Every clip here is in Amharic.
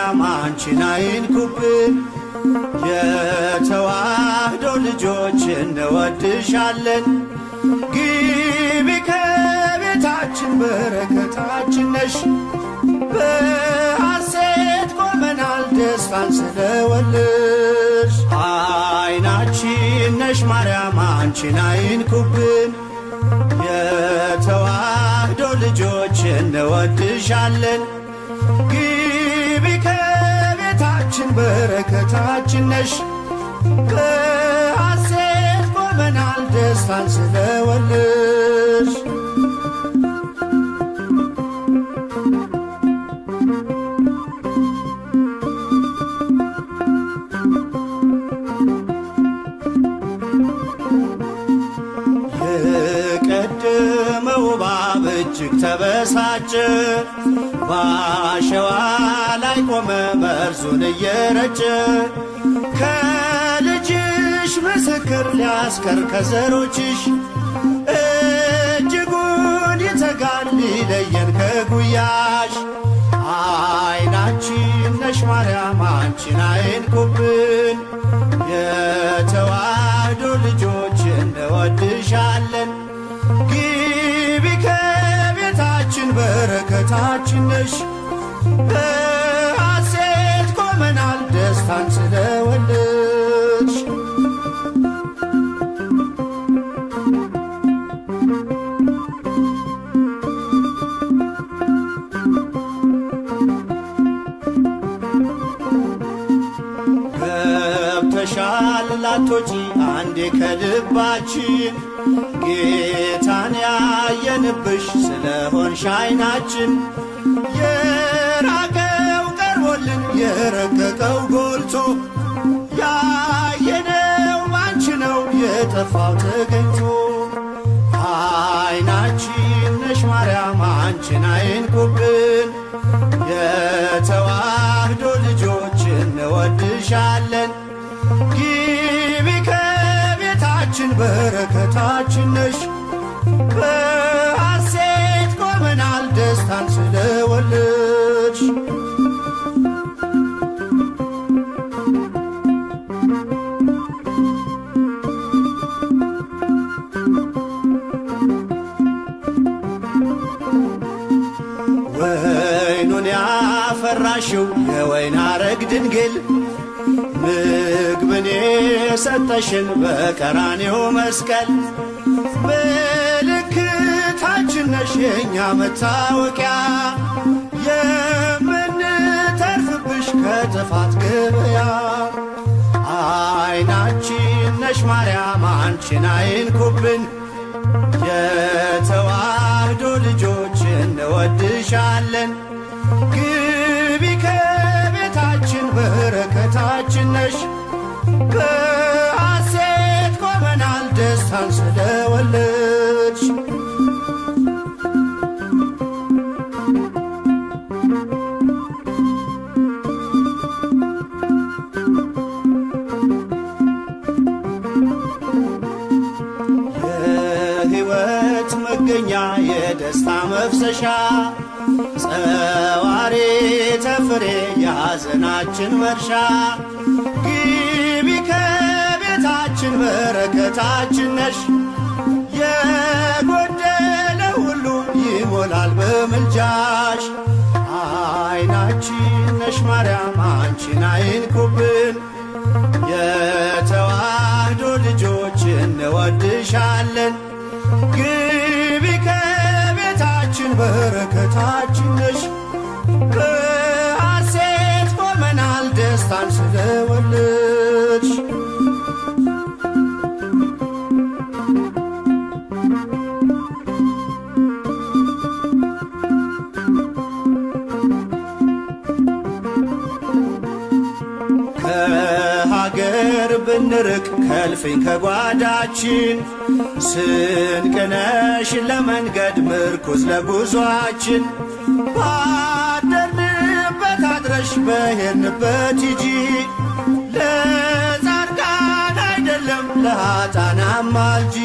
ማርያም አንቺን አይንኩብን። የተዋህዶ ልጆች እንወድሻለን። ግቢ ከቤታችን በረከታችን ነሽ። በሐሴት ቆመናል ደስታን ስለወለድሽ። አይናችን ነሽ ማርያም አንቺን አይንኩብን። የተዋህዶ ልጆች እንወድሻለን። ግቢ ከቤታችን በረከታችን ነሽ። በሐሴት ቆመናል ደስታን ስለወለድሽ። የቀደመው እባብ እጅግ ተበሳጨ፣ በአሸዋ ላይ ቆመ መርዙን እየረጨ። ከልጅሽ ምስክር ሊያስቀር ከዘሮችሽ እጅጉን ይተጋል ሊለየን ከጉያሽ። አይናችን ነሽ ማርያም አንቺን አይንኩብን። የተዋህዶ ልጆች እንወድሻለን። ግቢ ከቤታችን በረከታችን ነሽ። በሐሴት ቆመናል ደስታን ስለወለድሽ። ገብተሻል ላትወጪ አንዴ ከልባችን፣ ጌታን ያየንብሽ ስለሆንሽ አይናችን። የራቀው ቀርቦልን የረቀቀው ጎልቶ፣ ያየነው ባንቺ ነው የጠፋው ተገኝቶ። አይናችን ነሽ ማርያም አንቺን አይንኩብን። የተዋህዶ ልጆች እንወድሻለን። ግቢ ከቤታችን በረከታችን ነሽ። በሐሴት ቆመናል ደስታን ስለወለድሽ። ወይኑን ያፈራሽው የወይን ሐረግ ድንግል፣ ምግብን የሰጠሽን በቀራንዮ መስቀል፣ ምልክታችን ነሽ የእኛ መታወቂያ፣ የምንተርፍብሽ ከጥፋት ገበያ። አይናችን ነሽ ማርያም አንቺን አይንኩብን። የተዋህዶ ልጆች እንወድሻለን። ግቢ ከቤታችን በረከታችን ነሽ። በሐሴት ቆመናል ደስታን ስለወለድሽ። የሕይወት መገኛ የደስታ መፍሰሻ፣ ጸዋሪ ተፍሬ የሐዘናችን መርሻ፣ ግቢ ከቤታችን በረከታችን ነሽ። የጎደለ ሁሉ ይሞላል በምልጃሽ። አይናችን ነሽ ማርያም አንቺን አይንኩብን። የተዋህዶ ልጆች እንወድሻለን። ግቢ ከቤታችን በረከታችን ነሽ። በሐሴት ቆመናል ደስታን ስለወለድሽ። ከሀገር ብንርቅ ከልፍኝ ከጓዳችን፣ ስንቅነሽ ለመንገድ ምርኩዝ ለጉዟችን። ባደርንበት አድረሽ በሄድንበት ሂጂ፣ ለጻድቃን አይደለም ለኃጥአን አማልጂ።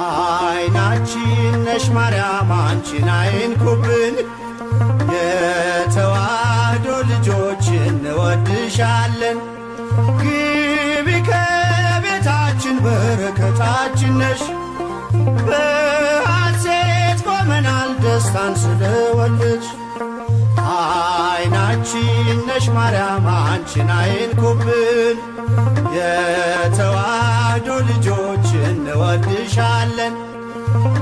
አይናችን ነሽ ማርያም አንቺን አይንኩብን። የተዋህዶ ልጆች እንወድሻለን። ግቢ ከቤታችን በረከታችን ነሽ። በሐሴት ቆመናል ደስታን ስለወለድሽ። አይናችን ነሽ ማርያም አንቺን አይንኩብን። የተዋህዶ ልጆች እንወድሻለን።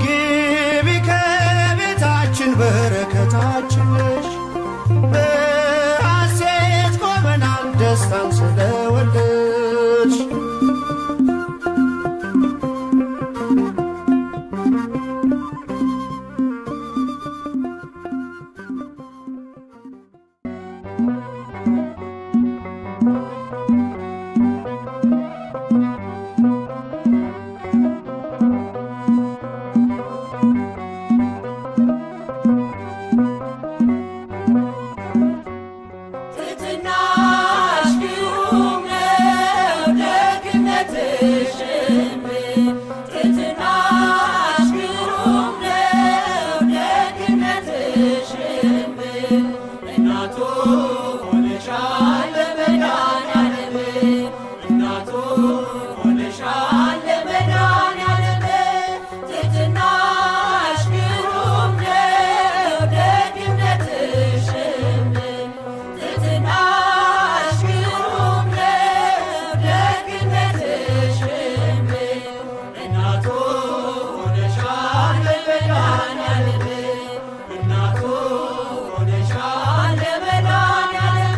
ግቢ ከቤታችን በረከታችን ነሽ። በሐሴት ቆመናል ደስታን ስለወለድሽ። ትሕትናሽ ግሩም ነው ደግነትሽም፣ ትሕትናሽ ግሩም ነው ደግነትሽም፣ እናቱ ሆነሻል ለመድኃኔዓለም፣ እናቱ ሆነሻል ለመድኃኔዓለም። ትሕትናሽ ግሩም ነው ደግነትሽም፣ ትሕትናሽ ግሩም ነው ደግነትሽም፣ እናቱ ሆነሻል ለመድኃኔዓለም፣ እናቱ ሆነሻል ለመድኃኔዓለም።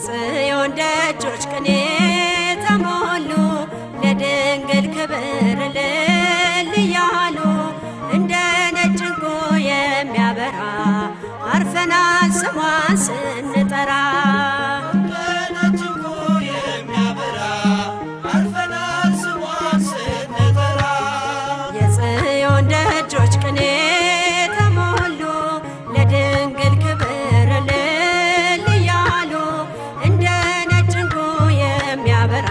የጽዮን ደጆች ቅኔ ተሞሉ ለድንግል ክብር እልል እያሉ እንደ ነጭ ዕንቁ የሚያበራ አርፈናል ስሟን ስንጠራ። እንደ ነጭ ዕንቁ የሚያበራ አርፈናል ስሟን ስንጠራ። የጽዮን ደጆች ቅኔ ተሞሉ ለድንግል ክብር እልል እያሉ እንደ ነጭ ዕንቁ የሚያበራ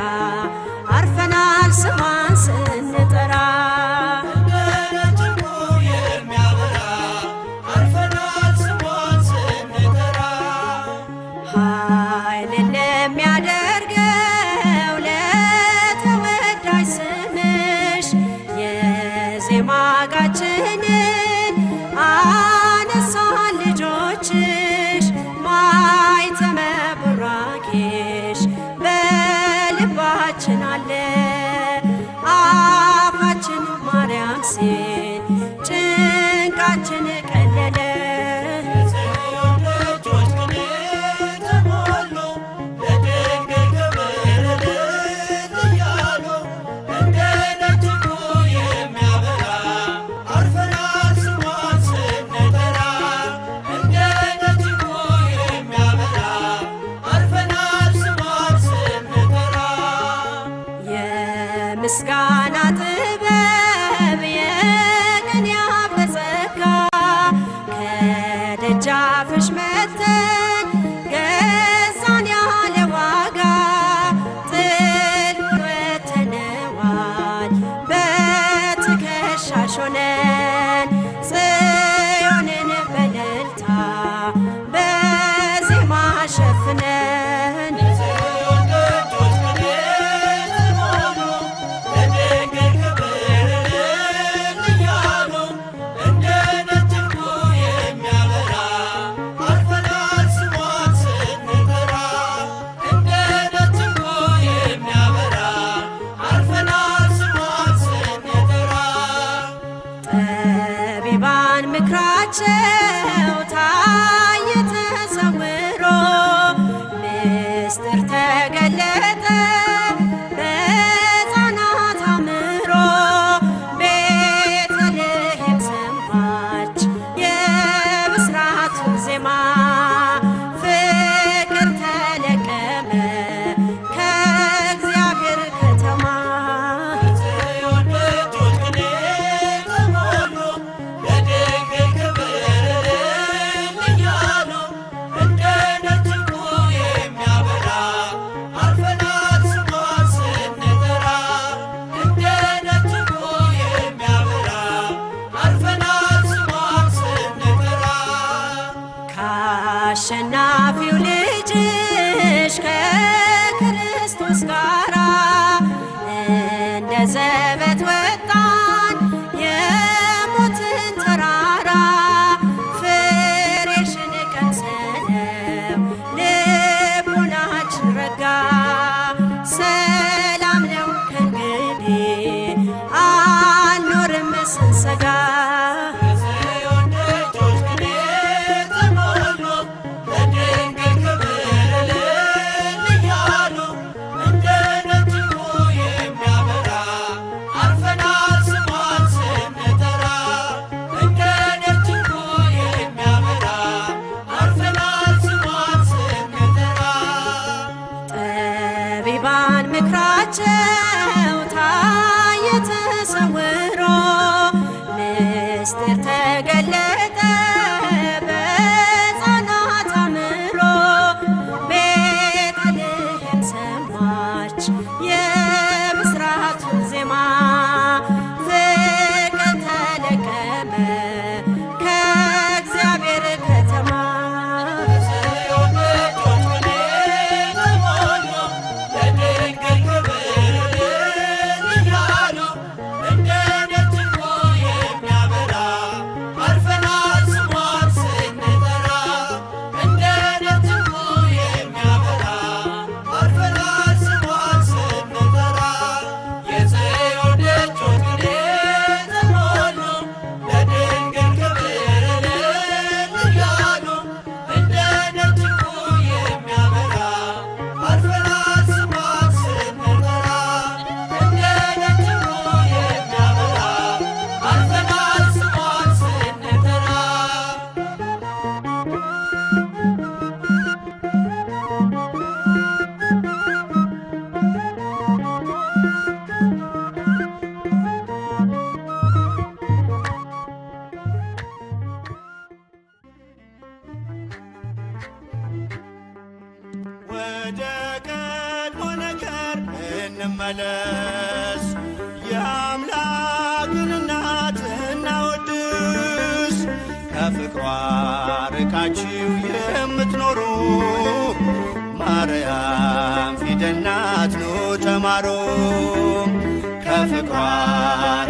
አርፈናል ስሟን ስንጠራ። እንደ ነጭ ዕንቁ የሚያበራ አርፈናል ስሟን ስንጠራ። ኃይልን ለሚያደርገው ለተወዳጅ ስምሽ የዜማ ዕቃችንን አነሳን ልጆችሽ። ማኅተመ ቡራኬሽ በልባችን አለ አፋችን ማርያም ሲል ጭንቃችን ቀለለ። የጽዮን ደጆች ቅኔ ተሞሉ ለድንግል ክብር እልል እያሉ እንደ ነጭ ዕንቁ የሚያበራ አርፈናል ስሟን ስንጠራ። እንደ ነጭ ዕንቁ የሚያበራ አርፈናል ስሟን ስንጠራ። የምስጋና ጥበብ የቅኔ አበጸጋ ከደጃፍሽ መጥተን ገዛን ያለ ዋጋ ጥልቁን ወጥተነዋል በትከሻሽ ሆነን ጽዮንን በእልልታ በዜማ ሸፍነን። የጽዮን ደጆች ቅኔ ተሞሉ ለድንግል ክብር እልል እያሉ እንደ ነጭ ዕንቁ የሚያበራ አርፈናል ስሟን ስንጠራ። እንደ ነጭ ዕንቁ የሚያበራ አርፈናል ስሟን ስንጠራ። ጠቢባን ምክራቸው ታየ ተሰውሮ ምስጢር ተገለጠ በሕፃናት አእምሮ። ቤተልሔም ሰማች የብስራቱን ዜማ ፍቅር ተለቀመ ከእግዚአብሔር ከተማ። የጽዮን ደጆች ቅኔ ተሞሉ ለድንግል ክብር እልል እያሉ እንደ ነጭ ዕንቁ የሚያበራ አርፈናል ስሟን ስንጠራ። እንደ ነጭ ዕንቁ የሚያበራ አርፈናል ስሟን ስንጠራ። ከአሸናፊው ልጅሽ ከክርስቶስ ጋራ እንደ ዘበት ወጣን የሞትን ተራራ። ፍሬሽን ቀምሰነው ልቡናችን ረጋ። ሰላም ነው ከእንግዲህ አንኖርም ስንሰጋ። የጽዮን ደጆች ቅኔ ተሞሉ ለድንግል ክብር ወደ ቀድሞ ነገር እንመለስ፣ የአምላክን እናት እናወድስ። ከፍቅሯ ርቃችሁ የምትኖሩ ማርያም ፊደል ናት፣ ኑ ተማሩ። ከፍቅሯ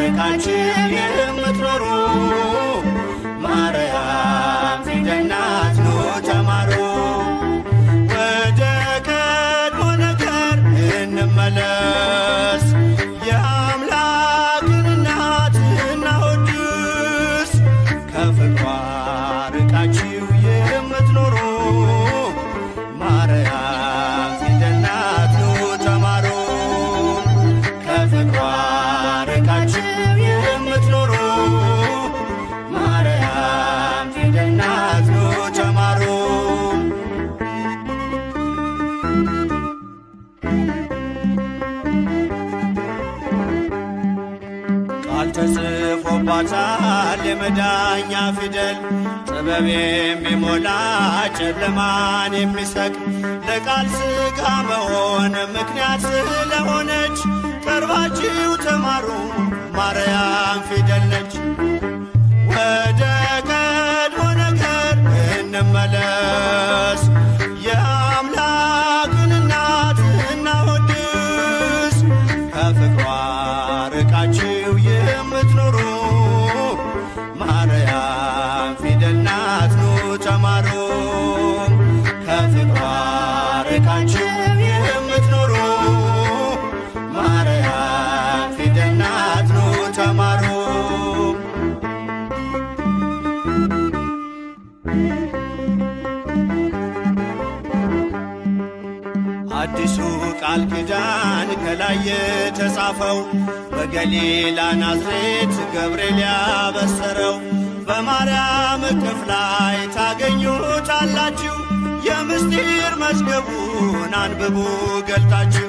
ርቃችሁ የምትኖሩ ማርያም ፊደል ናት፣ ኑ ተማሩ። ወደ ቀድሞ ነገር እንመለስ፣ የአምላክን እናት እናወድስ። ከፍቅሯ ርቃችሁ የምትኖሩ ማርያም ፊደል ናት፣ ኑ ተማሩ። ከፍቅሯ ርቃችሁ የምትኖሩ ማርያም ፊደል ናት፣ ኑ ተማሩ። ቃል ተጽፎባታል የመዳኛ ፊደል፣ ጥበብ የሚሞላ ጨለማን የሚሰቅ፣ ለቃል ሥጋ መሆን ምክንያት ስለሆነች ቀርባችሁ ተማሩ፣ ማርያም ፊደል ነች። ወደ ቀድሞ ነገር እንመለስ፣ የአምላክን እናት እናወድስ። ከፍቅሯ ርቃችሁ የምትኖሩ ማርያም ፊደል ናት፣ ኑ ተማሩ። ከፍቅሯ ርቃችሁ የምትኖሩ ማርያም ፊደል ናት፣ ኑ ተማሩ። አዲሱ ቃል ኪዳን ከላይ የተጻፈው፣ በገሊላ ናዝሬት ገብርኤል ያበሰረው፣ በማርያም እቅፍ ላይ ታገኙታላችሁ። የምስጢር መዝገቡን አንብቡ ገልጣችሁ።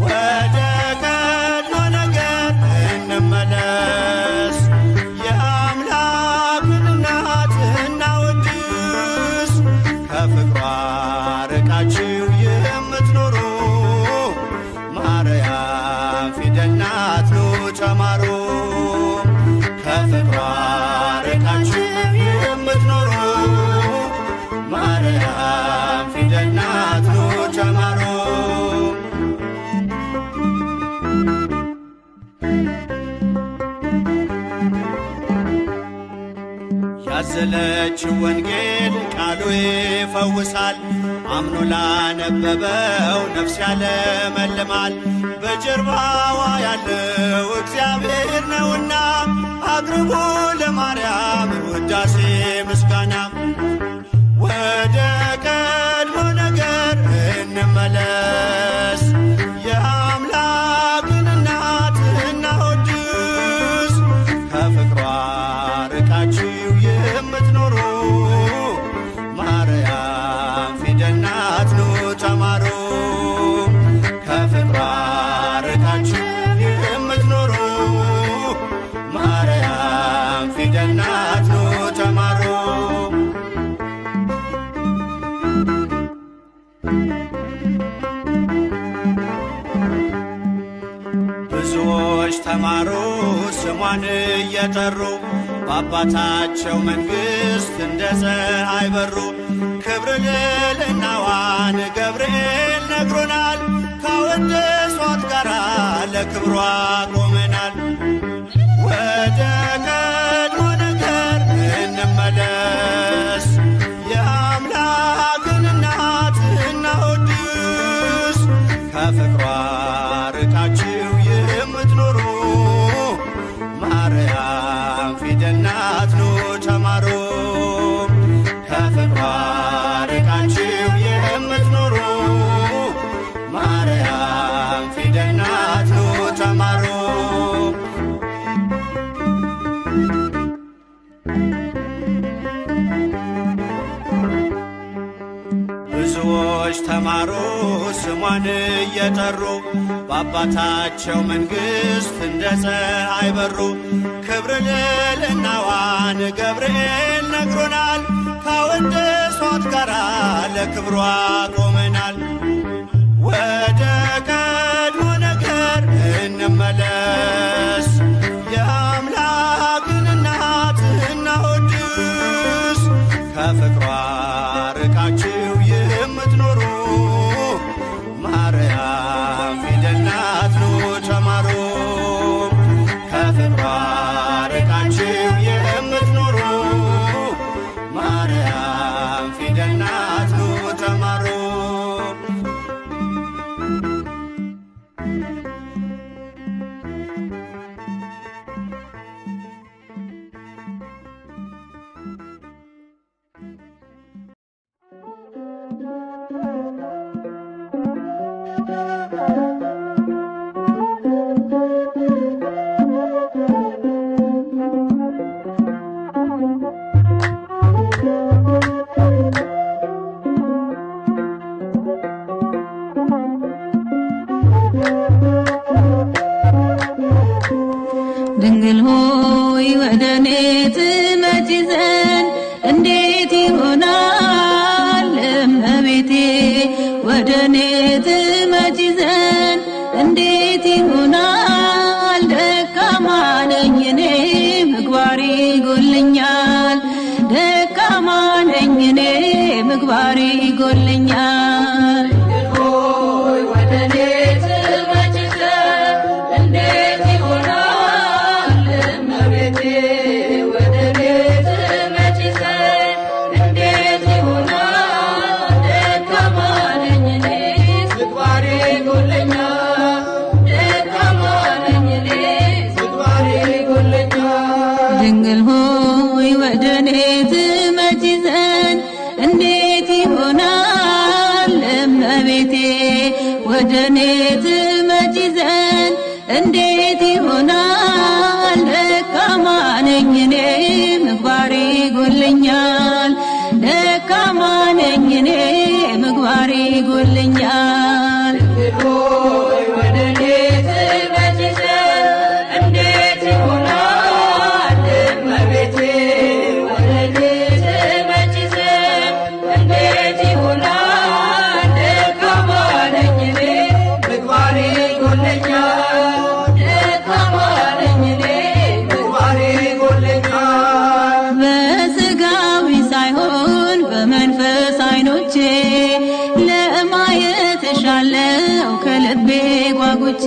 ወደ ቀድሞ ነገር እንመለስ፣ የአምላክን እናት እናወድስ። ከፍቅሯ ርቃችሁ የምትኖሩ ማርያም ፊደል ናት፣ ኑ ተማሩ። ከፍቅሯ ርቃችሁ የምትኖሩ ማርያም ፊደል ናት፣ ኑ ተማሩ። ያዘለችው ወንጌል ቃሉ ይፈውሳል። አምኖ ላነበበው ነፍስ ያለመልማል። በጀርባዋ ያለው እግዚአብሔር ነውና አቅርቦ ለማርያም ውዳሴ ምስጋና። ወደ ቀድሞ ነገር እንመለስ፣ የአምላክን እናት እናወድስ። ከፍቅሯ ርቃችሁ የምትኖሩ ማርያም ፊደል ናት፣ ኑ ተማሩ። ከፍቅሯ ርቃችሁ የምትኖሩ ማርያም ፊደል ናት፣ ኑ ተማሩ። ብዙዎች ተማሩ ስሟን እየጠሩ፣ በአባታቸው መንግሥት እንደ ፀሐይ በሩ። ክብር ልዕልናዋን ገብርኤል ነግሮናል። ካወደሷት ጋራ ለክብሯ ቆመናል። ወደ ቀድሞ ነገር እንመለስ፣ የአምላክን እናት እናወድስ። ከፍቅሯ ርቃችሁ የምትኖሩ ማርያም ፊደል ናት፣ ኑ ተማሩ። ከፍቅሯ ርቃችሁ የምትኖሩ ማርያም ፊደል ናት፣ ኑ ተማሩ። ብዙዎች ተማሩ ስሟን እየጠሩ፣ በአባታቸው መንግሥት እንደ ፀሐይ በሩ። ክብር ልዕልናዋን ገብርኤል ነግሮናል። ካወደሷት ጋራ ለክብሯ ቆመናል። ርቃችሁ የምትኖሩ ማርያም ፊደል ናት ኑ ተማሩ። ከፍቅሯ ርቃችሁ የምትኖሩ ማርያም ፊደል ናት ኑ ተማሩ። ድንግል ሆይ ወደ እኔ ትመጪ ዘንድ እንዴት ይሆናል? እመቤቴ ወደ እኔ ትመጪ ዘንድ እንዴት ይሆናል? ደካማ ነኝ እኔ ምግባሬ ይጎድለኛል። ደካማ ነኝ እኔ ምግባሬ ይጎድለኛል። ድንግል ሆይ ወደ እኔ ትመጪ ዘንድ እንዴት ይሆናል? እመቤቴ ወደ እኔ ትመጪ ዘንድ እንዴት ይሆናል? ደካማ ነኝ እኔ ምግባሬ ይጎድለኛል። ደካማ ነኝ እኔ ምግባሬ ይጎድለኛል። በስጋዊ ሳይሆን በመንፈስ አይኖቼ ለማየት እሻለው ከልቤ ጓጉቼ።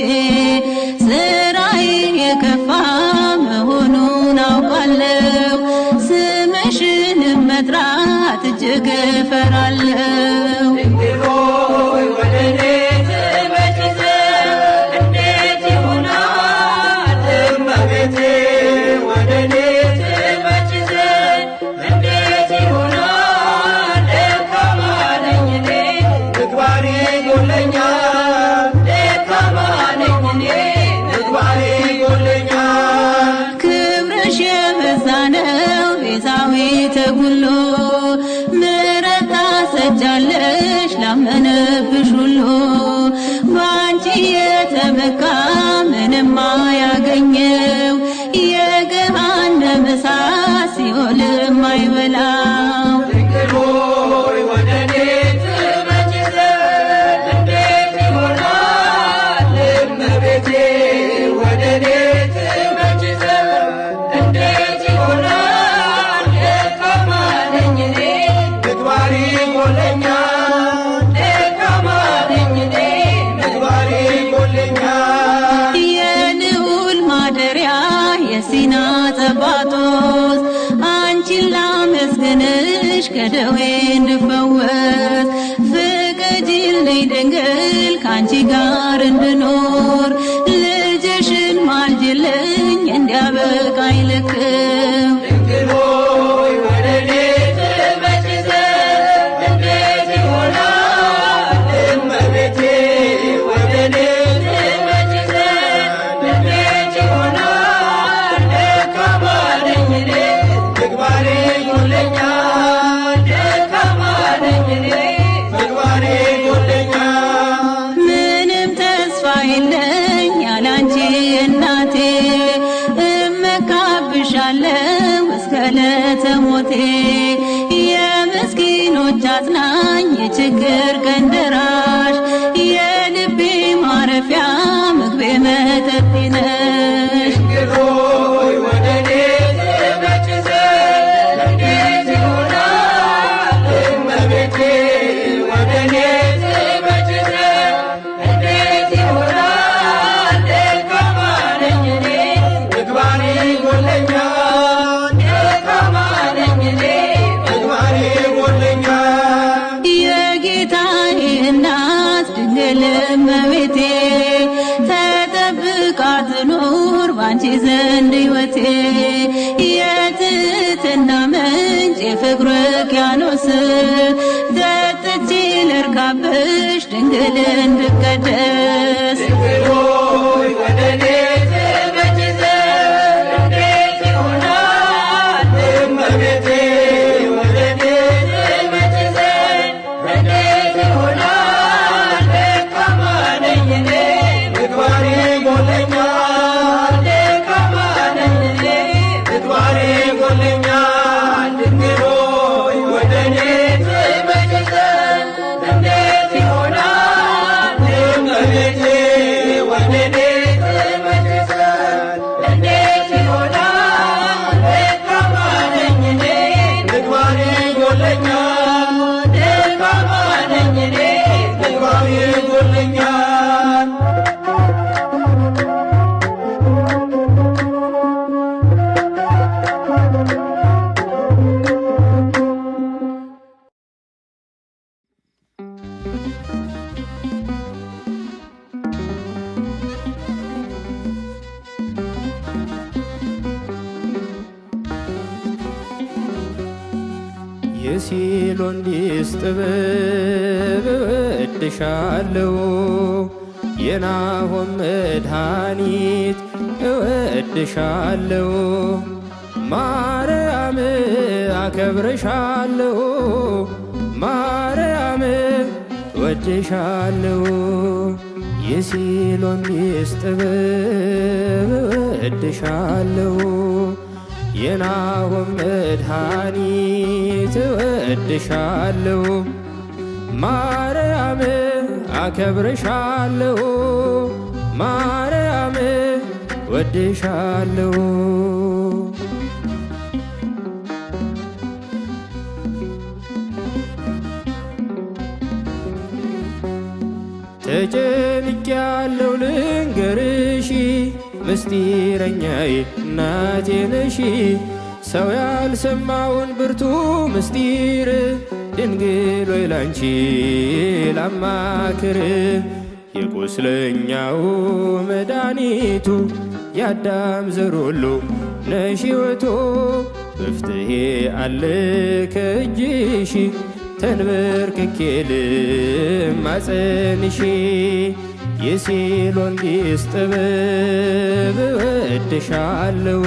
ስራዬ የከፋ መሆኑን አውቃለሁ፣ ስምሽንም መጥራት እጅግ እፈራለሁ። ክብርሽ የበዛ ነው ቤዛዊተ ኩሉ፣ ምሕረት ታሰጫለሽ ላመነብሽ ሁሉ። ባንቺ የተመካ ምንም አያገኘው፣ የገሃነመ እሳት ሲኦልም አይበላው። የልዑል ማደሪያ የሲና ጸባቶስ፣ አንቺን ላመስግንሽ ከደዌ እንድፈወስ። ፍቀጂልኝ ድንግል ከአንቺ ጋር እንድኖር፣ ልጅሽን ማልጅልኝ እንዲያበቃኝ ልክም። ምንም ተስፋ የለኝ ያላንቺ እናቴ፣ እመካብሻለሁ እስከ ዕለተ ሞቴ። የምስኪኖች አጽናኝ የችግር ቀን ደራሽ፣ የልቤ ማረፊያ ምግቤ መጠጤ ነሽ። ወደ እኔ ትመጪ ዘንድ እንዴት ይሆናል? ዘንድ ሕይወቴ የትህትና ምንጭ የፍቅር ውቅያኖስ ጠጥቼ ልርካብሽ ድንግል እንድቀደስ። ድንግል ሆይ ወደ እኔ ትመጪ ዘንድ እንዴት ይሆናል? እመቤቴ ወደ እኔ ትመጪ ዘንድ እንዴት ይሆናል? ደካማ ነኝ እኔ፣ ምግባሬ ጎድሎኛል። ደካማ ነኝ እኔ፣ ምግባሬ ጎድሎኛል። ድንግል ሆይ ወደ እኔ ትመጪ ዘንድ እንዴት ይሆናል? እመቤቴ ወደ እኔ ትመጪ ዘንድ እንዴት ይሆናል? ደካማ ነኝ እኔ፣ ምግባሬ ጎድሎኛል። ደካማ ነኝ እኔ፣ ምግባሬ ጎድሎኛል። የሲሎን ዲስ ጥበብ እወድሻለሁ፣ የናሆም መድኃኒት እወድሻለሁ፣ ማርያም አከብርሻለሁ፣ ማርያም እወድሻለሁ። የሲሎን ዲስ ጥበብ እወድሻለሁ፣ የናሆም መድኃኒት እወድሻለሁ፣ ማርያም አከብርሻለሁ፣ ማርያም ወድሻለሁ። ተጨንቄያለሁ ልንገርሽ፣ ምስጢረኛዬ እናቴ ነሽ። ሰው ያልሰማውን ብርቱ ምስጢር ድንግል ወይ ላንቺ ላማክር። የቁስለኛው መድኃኒቱ የአዳም ዘር ሁሉ ነሽ ሕይወቱ። መፍትሄ አለ ከእጅሽ፣ ተንበርክኬ ልማጸንሽ። የሲሎን ዲስ ጥበብ እወድሻለሁ፣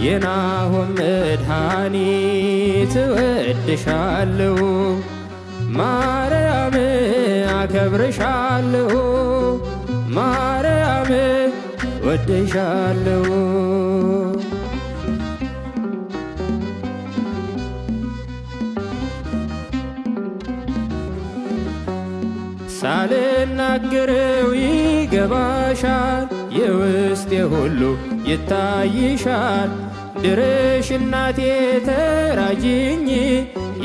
የናሆም መድኃኒት እወድሻለሁ፣ ማርያም አከብርሻለሁ፣ ማርያም ወድሻለሁ። ሳልናገረው ይገባሻል፣ የውስጤ ሁሉ ይታይሻል። ድርሽ እናቴ ተራጅኝ፣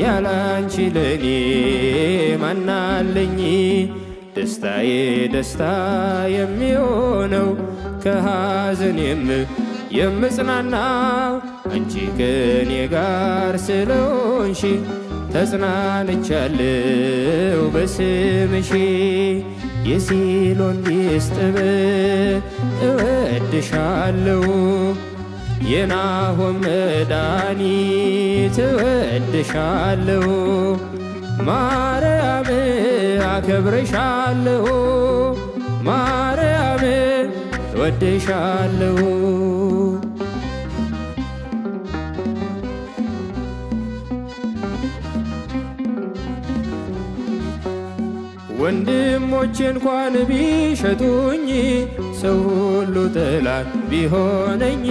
ያላንቺ ለኔ ማናለኝ? ደስታዬ ደስታ የሚሆነው ከሐዘኔም የምጽናናው አንቺ ከኔ ጋር ስለሆንሽ ተጽናንቻለሁ በስምሽ። የሲሎን ዲስ ጥበብ እወድሻለሁ፣ የናሆም መድኃኒት እወድሻለሁ፣ ማርያም አከብርሻለሁ፣ ማርያም እወድሻለሁ። ወንድሞቼ እንኳን ቢሸጡኝ፣ ሰው ሁሉ ጠላት ቢሆነኝ፣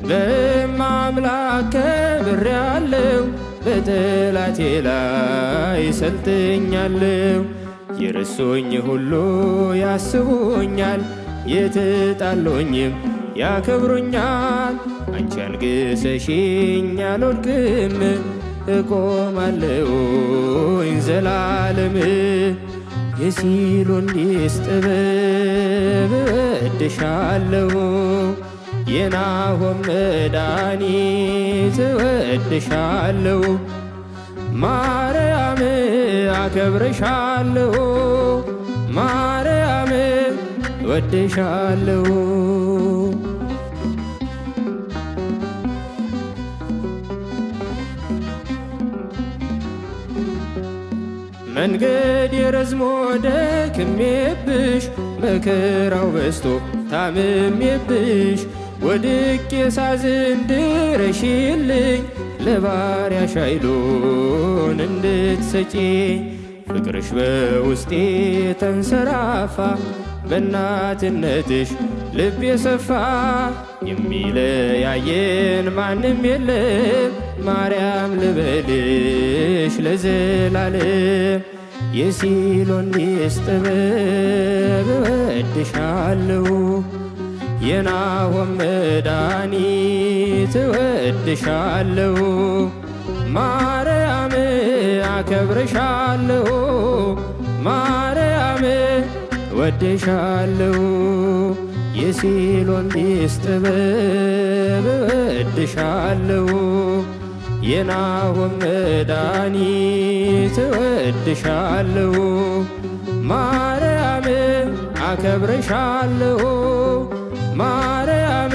በማምላክ ከብሬአለሁ፣ በጠላቴ ላይ ሰልጥኛለሁ። የረሱኝ ሁሉ ያስቡኛል፣ የተጣሉኝም ያከብሩኛል። አንቺ አንግሰሽኝ አልወድቅም፣ እቆማለሁኝ ዘላለም። የሲሎን ዲስ ጥበብ እወድሻለሁ፣ የናሆም መድኃኒት እወድሻለሁ፣ ማርያም አከብርሻለሁ፣ ማርያም እወድሻለሁ። መንገድ የረዝሞ ደክሜብሽ መከራው በዝቶ ታምሜብሽ ወድቄ ሳዝን ድረሽልኝ ለባሪያሽ ኃይሉን እንድትሰጪኝ ፍቅርሽ በውስጤ ተንሰራፋ በእናትነትሽ ልብ የሰፋ የሚለያየን ማንም የለም ማርያም ልበልሽ ለዘላለም የሲሎን ሚስት ጥበብ እወድሻለሁ የናሆም መድኃኒት እወድሻለሁ ማርያም አከብርሻለሁ ማርያም እወድሻለሁ የሲሎን ሚስት ጥበብ እወድሻለሁ የናሆም መድኃኒት እወድሻለሁ ማርያም አከብርሻለሁ ማርያም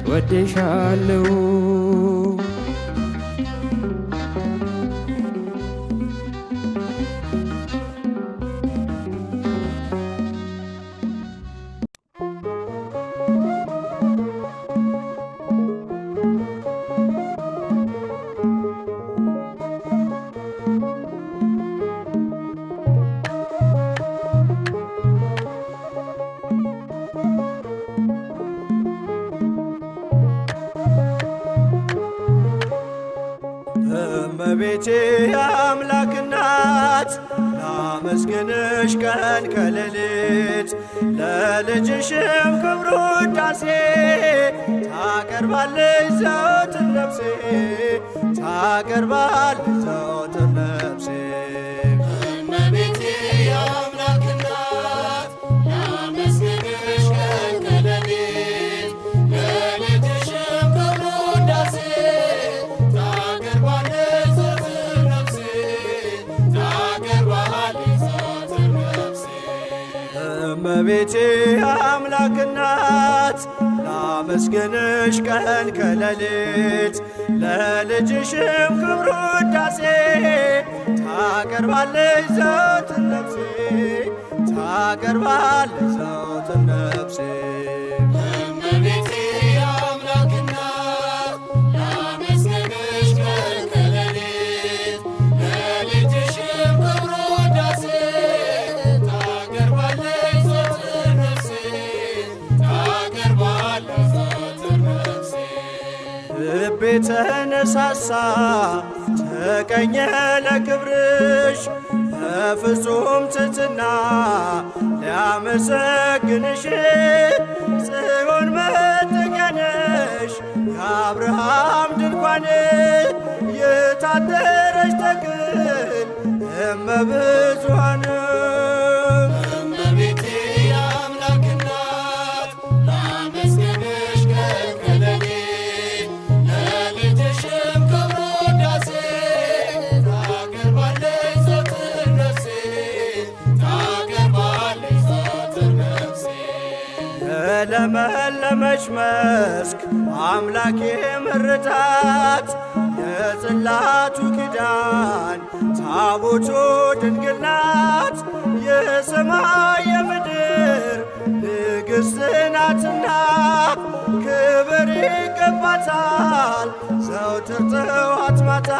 እወድሻለሁ። እመቤቴ የአምላክ እናት ላመስግንሽ ቀን ከሌሊት ለልጅሽም ክብር ውዳሴ ታቀርባለች ዘወትር ነፍሴ ታቀርባለች ዘወትር ነፍሴ። እመቤቴ የአምላክ እናት ላመስግንሽ ቀን ከሌሊት ለልጅሽም ክብር ውዳሴ ታቀርባለች ዘወትር ነፍሴ ታቀርባለች ዘወትር ነፍሴ። እመቤቴ የአምላክ እናት ላመስግንሽ ቀን ከሌሊት ለልጅሽም ክብር ውዳሴ ታቀርባለች ዘወትር ነፍሴ ታቀርባለች ዘወትር ነፍሴ። እመቤቴ የአምላክ እናት ላመስግንሽ ቀን ከሌሊት ለልጅሽም ክብር ውዳሴ ታቀርባለች ዘወትር ነፍሴ ታቀርባለች ዘወትር ነፍሴ። ልቤ ተነሳሳ ተቀኘ ለክብርሽ በፍጹም ትሕትና ሊያመሰግንሽ ጽዮን መጠጊያ ነሽ የአብርሃም ድንኳን የታደረች ተክል እመብዙኃን። እመቤቴ የአምላክ እናት ላመስግንሽ ቀን ከሌሊት ለልጅሽም ክብር ውዳሴ ታቀርባለች ዘወትር ነፍሴ ታቀርባለች ዘወትር ነፍሴ። የለመለመች መስክ አምላኬ መረጣት የጽላቱ ኪዳን ታቦቱ ድንግል ናት የሰማይ የምድር ንግሥት ናትና ክብር ይገባታል ዘውትር ጥዋት ማታ።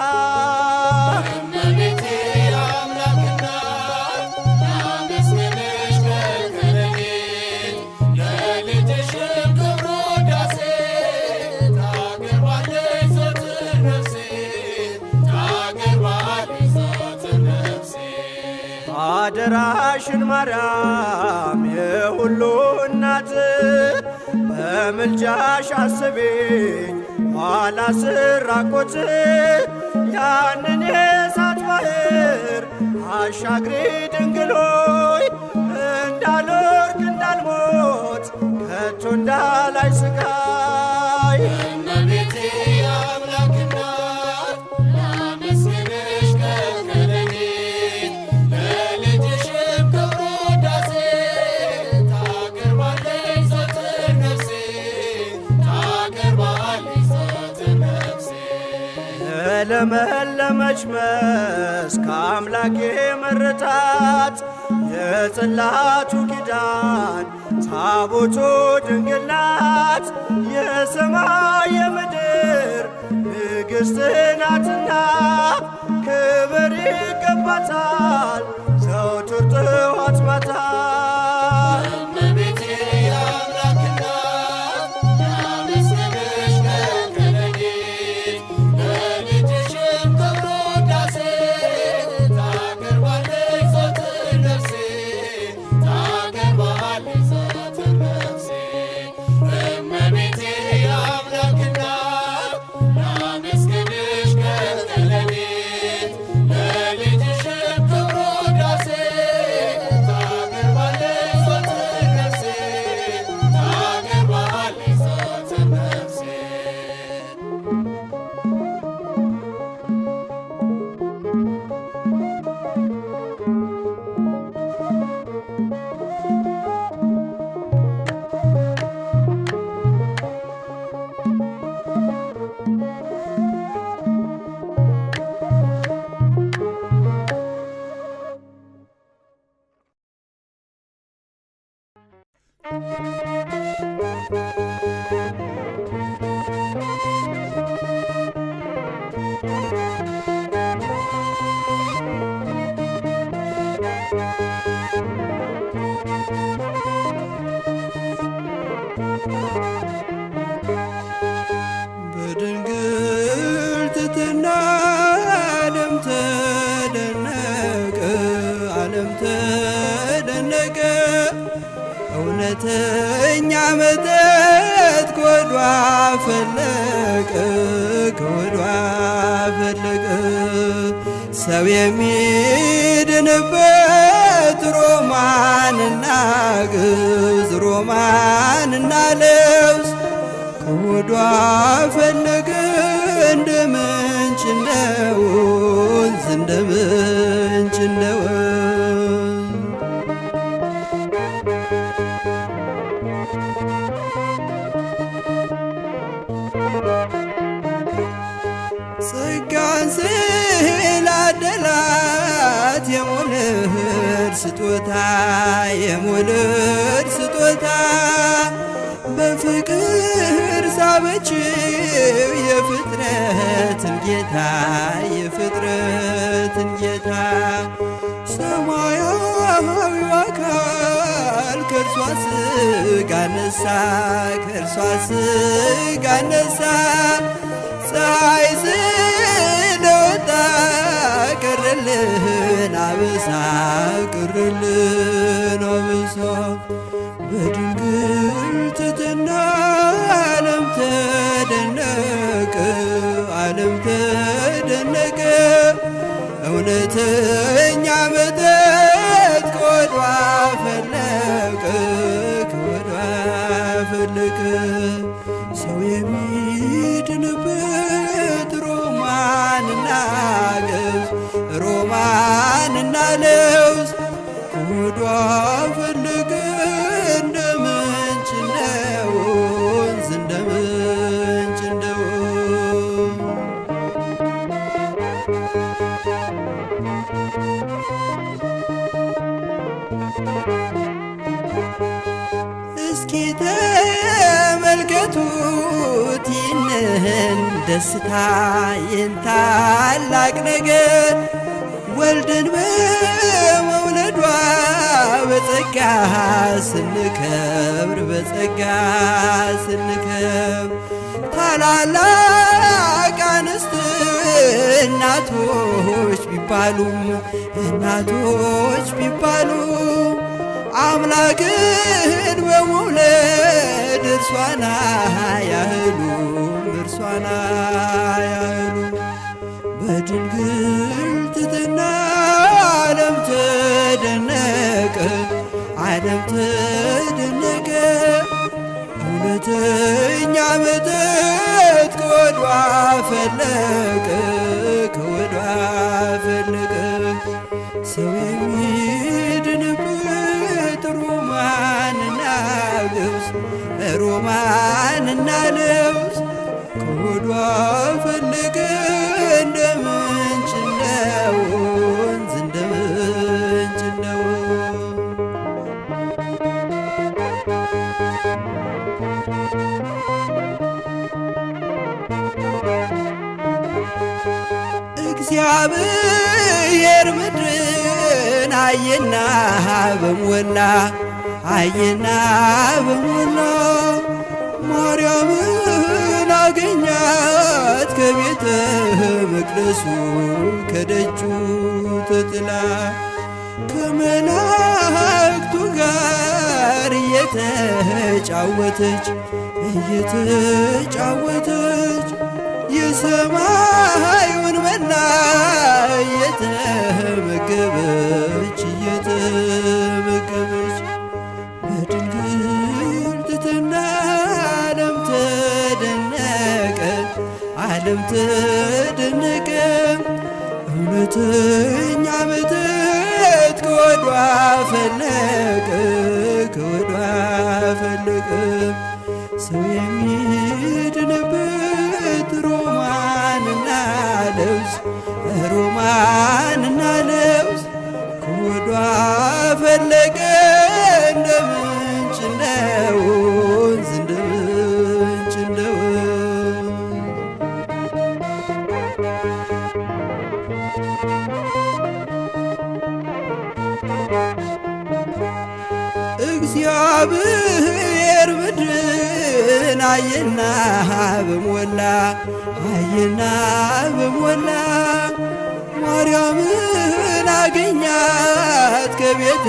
እመቤቴ የአምላክ እናት ላመስግንሽ ቀን ከሌሊት ለልጅሽም ክብር ውዳሴ ታቀርባለች ዘወትር ነፍሴ ታቀርባለች ዘወትር ነፍሴ። አደራሽን ማርያም የሁሉ እናት በምልጃሽ አስቢኝ ኋላ ስራቆት ያንን የእሳት ባህር አሻግሪ ድንግል ሆይ እንዳልወርቅ እንዳልሞት ከቶ እንዳላይ ስቃይ። እመቤቴ የአምላክ እናት ላመስግንሽ ቀን ከሌሊት ለልጅሽም ክብር ውዳሴ ታቀርባለች ዘወትር ነፍሴ ታቀርባለች ዘወትር ነፍሴ። የለመለመች በተሸለመች መስክ አምላክ የመረጣት የጽላቱ ኪዳን ታቦቱ ድንግል ናት። የሰማይ የምድር ንግሥት ናትና ክብር ይገባታል ዘውትር ጥዋት ማታ። እመቤቴ የአምላክ እናት ላመስግንሽ ቀን ከሌሊት፣ ለልጅሽም ክብር ውዳሴ ታቀርባለች ዘወትር ነፍሴ፣ ታቀርባለች ዘወትር ነፍሴ። እመቤቴ የአምላክ እናት ላመስግንሽ ቀን ከሌሊት፣ ለልጅሽም ክብር ውዳሴ ታቀርባለች ዘወትር ነፍሴ፣ ታቀርባለች ዘወትር ነፍሴ። በድንግል ትሕትና ዓለም ተደነቀ፣ ዓለም ተደነቀ። እውነተኛ መጠጥ ከሆዷ ፈለቀ፣ ከሆዷ ፈለቀ። ሰው የሚድንበት ሮማንና ግብዝ፣ ሮማንና ለውዝ ከሆዷ ፈለገ እንደ ምንጭ እንደ ወንዝ፣ እንደ ምንጭ እንደ ወንዝ። ጸጋን ስላደላት የመውለድ ስጦታ፣ የመውለድ ስጦታ፣ በፍቅር ሳበችው የፍጥረትን ጌታ፣ የፍጥረትን ጌታ። ሰማያዊው አካል ከእርሷ ሥጋ ነሣ፣ ከእርሷ ሥጋ ነሣ። ፀሐይ ስለወጣ ቀረልን አበሳ፣ ቀረልን አበሳ። በድንግል ትሕትና ዓለም ተደነቀ፣ ዓለም ተደነቀ። እውነተኛ መጠጥ ከሆዷ ፈለቀ፣ ከሆዷ ፈለቀ። ሰው የሚድንበት ሮማንና ገብስ፣ ሮማንና ለውዝ ከሆዷ ፈለቀ እንደ ምንጭ እንደ ወንዝ፣ እንደ ምንጭ እንደ ወንዝ። እስኪ ተመልከቱት ይህንን ደስታ፣ ይህን ታላቅ ነገር፣ ወልድን በመውለዷ በጸጋ ስንከብር፣ በጸጋ ስንከብር። ታላላቅ አንስት እናቶች ቢባሉም፣ እናቶች ቢባሉ፣ አምላክን በመውለድ እርሷን አያህሉም፣ እርሷን አያህሉም። በድንግል ትሕትና ዓለም ተደነቀ፣ ዓለም ተደነቀ። እውነተኛ መጠጥ ከሆዷ ፈለቀ፣ ከሆዷ ፈለቀ። ሰው የሚድንበት ሮማንና ገብስ፣ ሮማንና ለውዝ ከሆዷ ፈለቀ እንደ ምንጭ እግዚአብሔር ምድርን አየና በሞላ አየና በሞላ ማርያምን አገኛት ከቤተ መቅደሱ ከደጁ ተጥላ ከመላእክቱ ጋር እየተጫወተች እየተጫወተች የሰማዩን መና እየተመገበች እየተመገበች በድንግል ትሕትና ዓለም ተደነቀ ዓለም ተደነቀ እውነተኛ መተት ከወዷ ፈለቀ ከወዷ ፈለቀ ሰው የሚድንበት ሮማንና ልብስ ሮማንና ልብስ ከወዷ ፈለቀ እንደ ምንጭ እንደ ወንዝ እንደ ምንጭ እንደ ወንዝ። እግዚአብሔር ምድርን አየና በሞላ አየና በሞላ ማርያምን አገኛት ከቤተ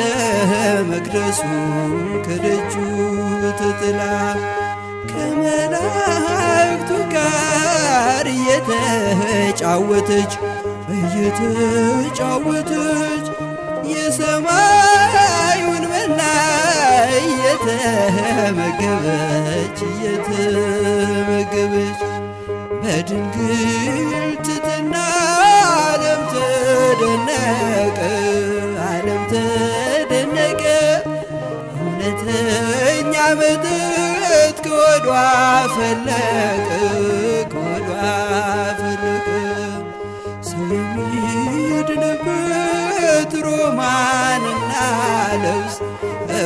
መቅደሱ ከደጁ ተጥላ ከመላእክቱ ጋር እየተጫወተች እየተጫወተች የሰማዩን መና እየተመገበች እየተመገበች በድንግል ትሕትና ዓለም ተደነቀ ዓለም ተደነቀ እውነተኛ መጠጥ ከወዷ ፈለቀ ከወዷ ፈለቀ ሰው የሚድንበት ሮማንና ልብስ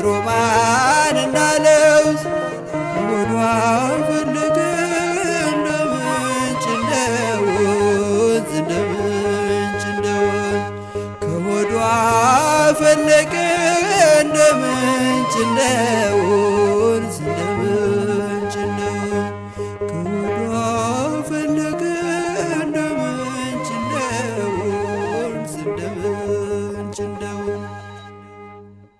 ሮማንና ልብስ ከወዷ ፈለቀ እንደ ምንጭ እንደ ወንዝ እንደ ምንጭ እንደ ወንዝ ከሆዷ ፈለቀ እንደ ምንጭ እንደ ወንዝ እንደ ምንጭ እንደ ወንዝ ከሆዷ ፈለቀ እንደ ምንጭ እንደ ወንዝ እንደ ምንጭ እንደ